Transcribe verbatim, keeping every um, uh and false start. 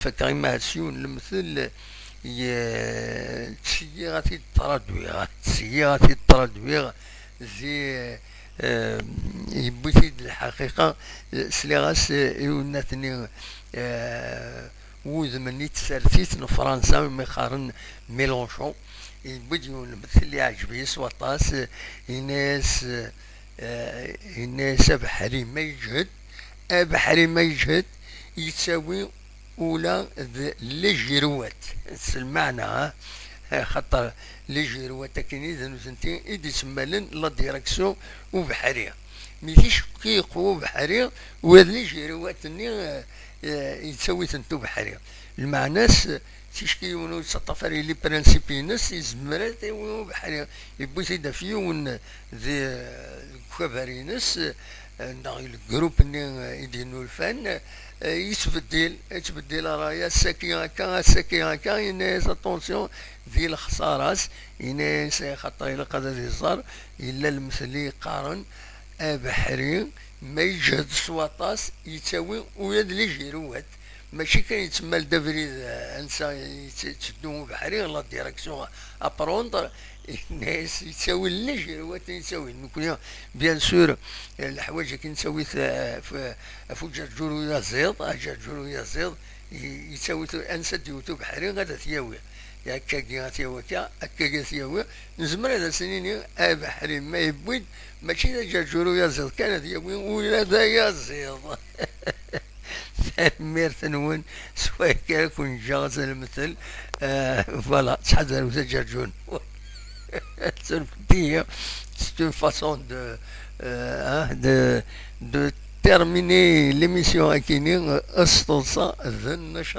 Fakaɣ imɛa s yiwen lemtel, ye-, ttṣeyyiɣ ad t-id-traduiɣ, ttṣeyyiɣ ad t-id-traduiɣ, zi, eh, yewwi-t-id lḥaqiqa, eh, sliɣ-as, eh, i unatni, eh, wudem-nni n tsertit n Fransa, umi qqaren Mélenchon, yewwi-d yiwen lemtel iɛǧeb-iyi s waṭas, eh, yenna-yas, eh, yenna-yas: "Abeḥri ma yejhed, abeḥri ma yejhed, yettawi ula d les girouettes." S lmeɛna, ah, xaṭer les girouettes akkin i d nutenti i d-ittemmalen la direction ubeḥri. Mi ticki yeqwa ubeḥri, wa d les girouettes-nni, eh, eh, yettawi-tent ubeḥri. Lmeɛna-s, ticki yiwen ur yettaṭṭaf ara les principes-ines, yezmer ad t-yawi ubeḥri. Yewwi-t-id ɣef yiwen di, deg ukabar-ines, eh, neɣ deg groupe-nni, eh, i d-yennulfan, eh, yettbeddil, yettbeddil ṛṛay, ass-agi akka, ass-agi akka, yenna-yas: "Attention, di lexṣara-s", yenna-yas, eh, xaṭer ilaq ad, ad iẓer, yella lemtel i yeqqaren: "Abeḥri ma yejhed s waṭas, yettawi ula d les girouettes." Mačči kan yettemmal-d abrid, eh, ansa yett-, yetteddu ubeḥri, la direction à prendre, yenna-yas yettawi les girouettes, yettawi. Nekni, bien sûr, eh, leḥwayeǧ akken nettawi-t, eh, f-, ɣef uǧerǧur uyaziḍ, aǧerǧur uyaziḍ, y-, yettawi-t ansa d-yewwet ubeḥri ad t-yawi. Akkagi ad t-yawi akka, akkagi ad t-yawi. Nezmer ad as-nini abeḥri ma yewwi-d, mačči d aǧerǧur uyaziḍ kan, ad yawi ula d ayaziḍ. Tanemmirt-nwen, s waya kan ad ken-ǧǧeɣ s lemtel. Euh, voilà, ttḥadaret aǧerǧur-nwen. Surfet-iyi, c'est une façon de, euh, hein, de, de terminer l'émission akini, euh, s teḍsa d nnecṛ.